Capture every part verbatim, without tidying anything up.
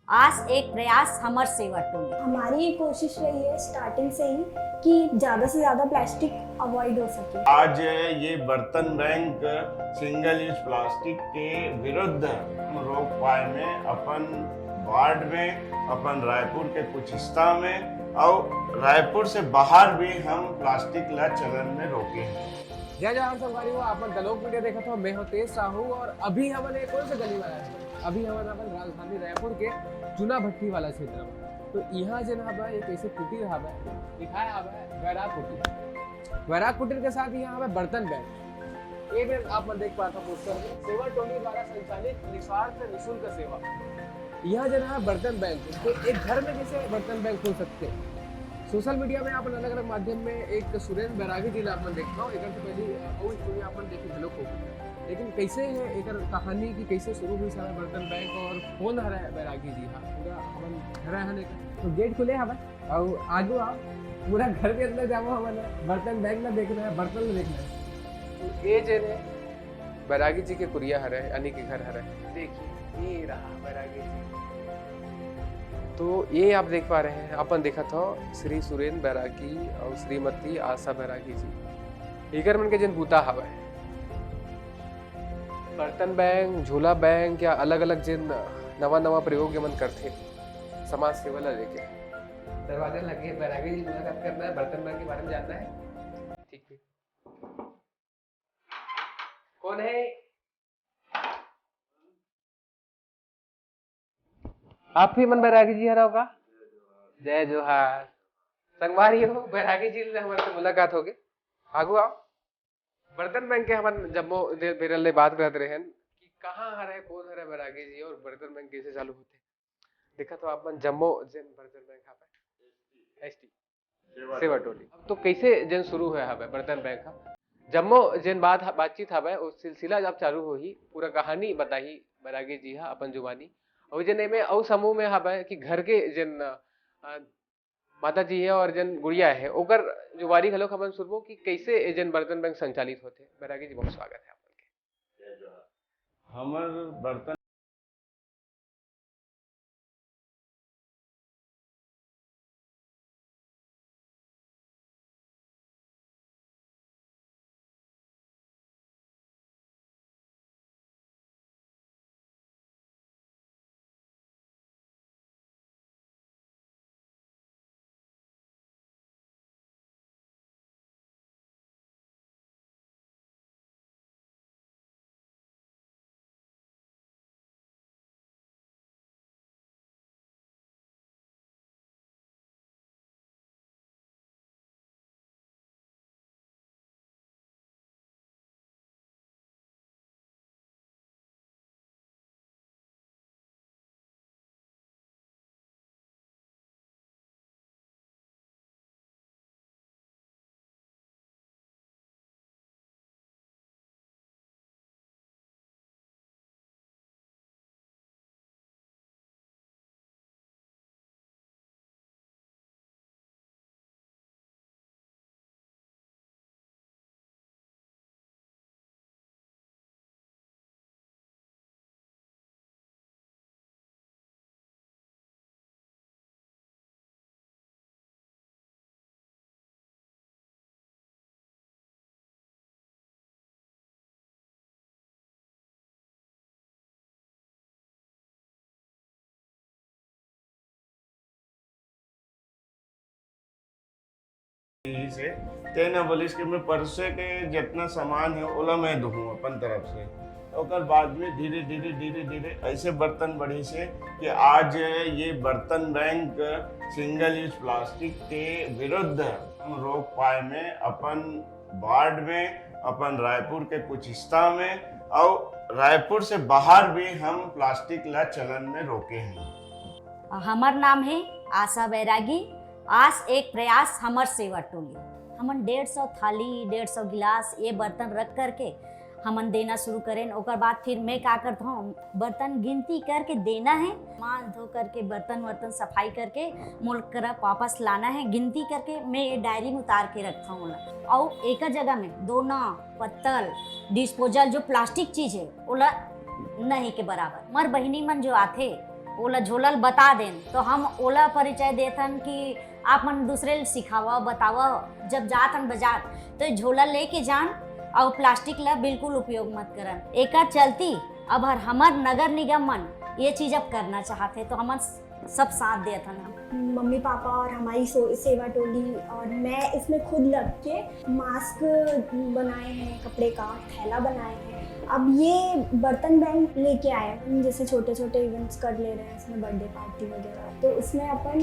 आस एक प्रयास हमर सेवा टोली। हमारी ये कोशिश रही है स्टार्टिंग से ही कि ज्यादा से ज्यादा प्लास्टिक अवॉइड हो सके। आज ये बर्तन बैंक सिंगल यूज प्लास्टिक के विरुद्ध हम रोक पाए में अपन वार्ड में, अपन रायपुर के कुछ हिस्सा में और रायपुर से बाहर भी हम प्लास्टिक ला चलन में रोके हैं। जय जोहार संगवारी हो, आप मन दलोक मीडिया देखत हो, मैं हूं तेज साहू और अभी हमन एक कौन से गली वाला है, अभी हमन अपन राजधानी रायपुर के चूना भट्टी वाला क्षेत्र में। तो इहां जेन हवय, एक ऐसे कुटीर हवय, लिखाय हवय बैराग कुटीर। बैराग कुटीर के साथ इहां हवय बर्तन बैंक। ये में आप मन देख पात हो पोस्टर में, सेवा टोली द्वारा संचालित निस्वार्थ निशुल्क सेवा। इहां जेन हवय बर्तन बैंक, तो एक घर में कैसे बर्तन बैंक खोल सकते हैं? सोशल मीडिया में आप अलग-अलग माध्यम में एक सुरेंद्र बैरागी जी ला आप मन देखत हो, एकर से पहले, अ, अउ स्टोरी आप मन देखे घलोक हो। लेकिन कैसे है एकर कहानी कि कैसे शुरू हुई सारा बर्तन बैंक और कौन हरय बैरागी जी? हाँ, पूरा अपन घर है ना, तो गेट खुले हवय, अउ आगू आओ, पूरा घर के अंदर जाबो हमन, बर्तन बैंक ना देखना है, बर्तन में देखना है। तो ये जेन है बैरागी जी के कुरिया हरय, यानी कि घर हरय। देखिए, ये रहा बैरागी जी। तो ये आप देख पा रहे हैं, अपन देखत हो श्री सुरेंद्र बैरागी और श्रीमती आशा बैरागी जी। एकर मन के जेन बूता हवय, बर्तन बैंक, झोला बैंक या अलग-अलग जेन नवा-नवा प्रयोग ये मन करथे समाज सेवा ला लेके। दरवाजा लगे, बैरागी जी मुलाकात करना है, बर्तन बैंक के बारे में जानना है। ठीक है। कौन है? आप ही मन बैरागी जी हरव का? जय जोहार। संगवारी हो, बैरागी जी ले हमर से मुलाकात होगे। आगू आओ। बर्तन बैंक के हमन जम्मो दे-, बेरा ले बात करत रहेन कि कहाँ हरे, कौन हरे बैरागी जी और बर्तन बैंक कैसे चालू होथे। देखत हो आप मन जम्मो जेन बर्तन बैंक हवय, एसटी सेवा टोली। अब तो कैसे जेन शुरू होय हवय बर्तन बैंक ह, जम्मो जेन बात ह-, बातचीत हवय, वो सिलसिला जब चालू होही, पूरा कहानी बताही बैरागी जी ह अपन जुबानी। अउ जेन एमे अउ समूह में हवय कि घर के जेन, अ, माता जी हे और जेन गुड़िया हे, ओकर जुबानी घलोक हमन सुनबो कि कैसे ए जेन बर्तन बैंक संचालित होथे। बैरागी जी, बहुत स्वागत है आप मन के। हमर बर्तन यही से तेन ह बोलिस कि मैं परसे के जितना सामान है, ओला मैं दूहूँ अपन तरफ से। ओकर बाद में धीरे, धीरे, धीरे, धीरे ऐसे बर्तन बढ़िस कि आज ये बर्तन बैंक सिंगल यूज प्लास्टिक के विरुद्ध हम रोक पाए में अपन वार्ड में, अपन रायपुर के कुछ हिस्सा में और रायपुर से बाहर भी हम प्लास्टिक ला चलन में रोके हैं। हमर नाम है आशा बैरागी। आस एक प्रयास हमर सेवा टोली। हमन डेढ़ सौ थाली, डेढ़ सौ गिलास, ये बर्तन रख करके हमन देना शुरू करेन। ओकर बाद फिर मैं का करत हूँ, बर्तन गिनती करके देना है, मांज धो करके, बर्तन वर्तन सफाई करके मोल करा वापस लाना है, गिनती करके मैं ये डायरी में उतार के रखत हूँ ओला। अउ एकर जगह में दोना, पत्तल, डिस्पोजल, जो प्लास्टिक चीज है, ओला नहीं के बराबर। मर बहिनी मन जो आथे, ओला झोला ल बता देन, तो हम ओला परिचय देथन कि आप मन दूसरे ल सिखावा, बतावा, जब जाथन बाजार, तो ये झोला लेके जान अउ प्लास्टिक ला बिल्कुल उपयोग मत करन। एकर चलती अब हर हमर नगर निगम मन ये चीज अब करना चाहत हे, तो हमन सब साथ देथन हम। मम्मी पापा और हमारी सो- सेवा टोली और मैं इसमें खुद लग के मास्क बनाए हैं, कपड़े का थैला बनाए हैं। अब ये बर्तन बैंक लेके आए हैं, हम जैसे छोटे छोटे इवेंट्स कर ले रहे हैं, इसमें बर्थडे पार्टी वगैरह, तो उसमें अपन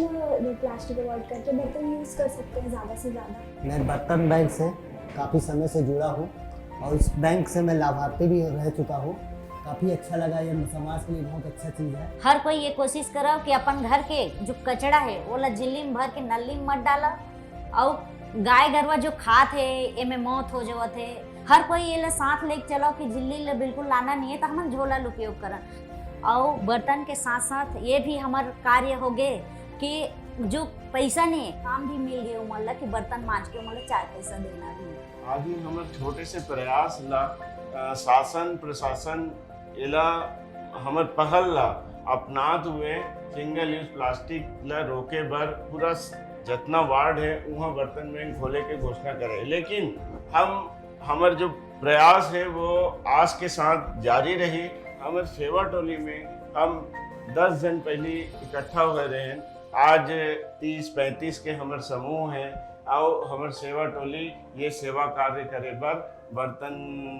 प्लास्टिक अवॉइड करके बर्तन यूज़ कर सकते हैं ज़्यादा से ज़्यादा। मैं बर्तन बैंक से काफ़ी समय से जुड़ा हूँ और इस बैंक से मैं लाभार्थी भी रह चुका हूँ। काफ़ी अच्छा लगा, ये समाज के लिए बहुत अच्छा चीज़ है। हर कोई ये कोशिश करो कि अपन घर के जो कचरा है, ओला झिल्ली में भर के नली में मत डाला। अउ गाय गरवा जो खात हे, एमे मौत हो जावत हे। हर कोई ये ला साथ लेके चलो कि झिल्ली ला बिल्कुल लाना नहीं है, तो हमन झोला ला उपयोग करन। अउ बर्तन के साथ साथ ये भी हमर कार्य हो गए कि जो पैसा नहीं है, काम भी मिल गए उमन ला कि बर्तन मांज के उमन ला चार पैसा देना भी है। आज ही हमर छोटे से प्रयास ला, अ, शासन प्रशासन एला, हमर पहल ला अपनात हुए सिंगल यूज प्लास्टिक ला रोके बर पूरा स- जतना वार्ड है, वहाँ बर्तन बैंक खोले के घोषणा करे। लेकिन हम, हमर जो प्रयास है, वो आस के साथ जारी रही। हमर सेवा टोली में हम दस जन पहली इकट्ठा हुए रहे। आज तीस पैंतीस के हमर समूह है, अउ हमर सेवा टोली ये सेवा कार्य करे बर बर्तन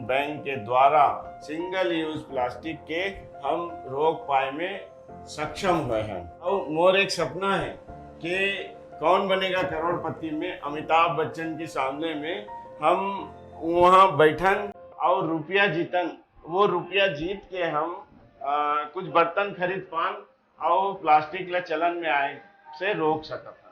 बैंक के द्वारा सिंगल यूज प्लास्टिक के हम रोक पाए में सक्षम हुए हैं। अउ मोर एक सपना है कि कौन बनेगा करोड़पति में अमिताभ बच्चन के सामने में हम वहाँ बैठन और रुपया जीतन। वो रुपया जीत के हम, आ, कुछ बर्तन खरीद पान और प्लास्टिक ला चलन में आए से रोक सकत हन।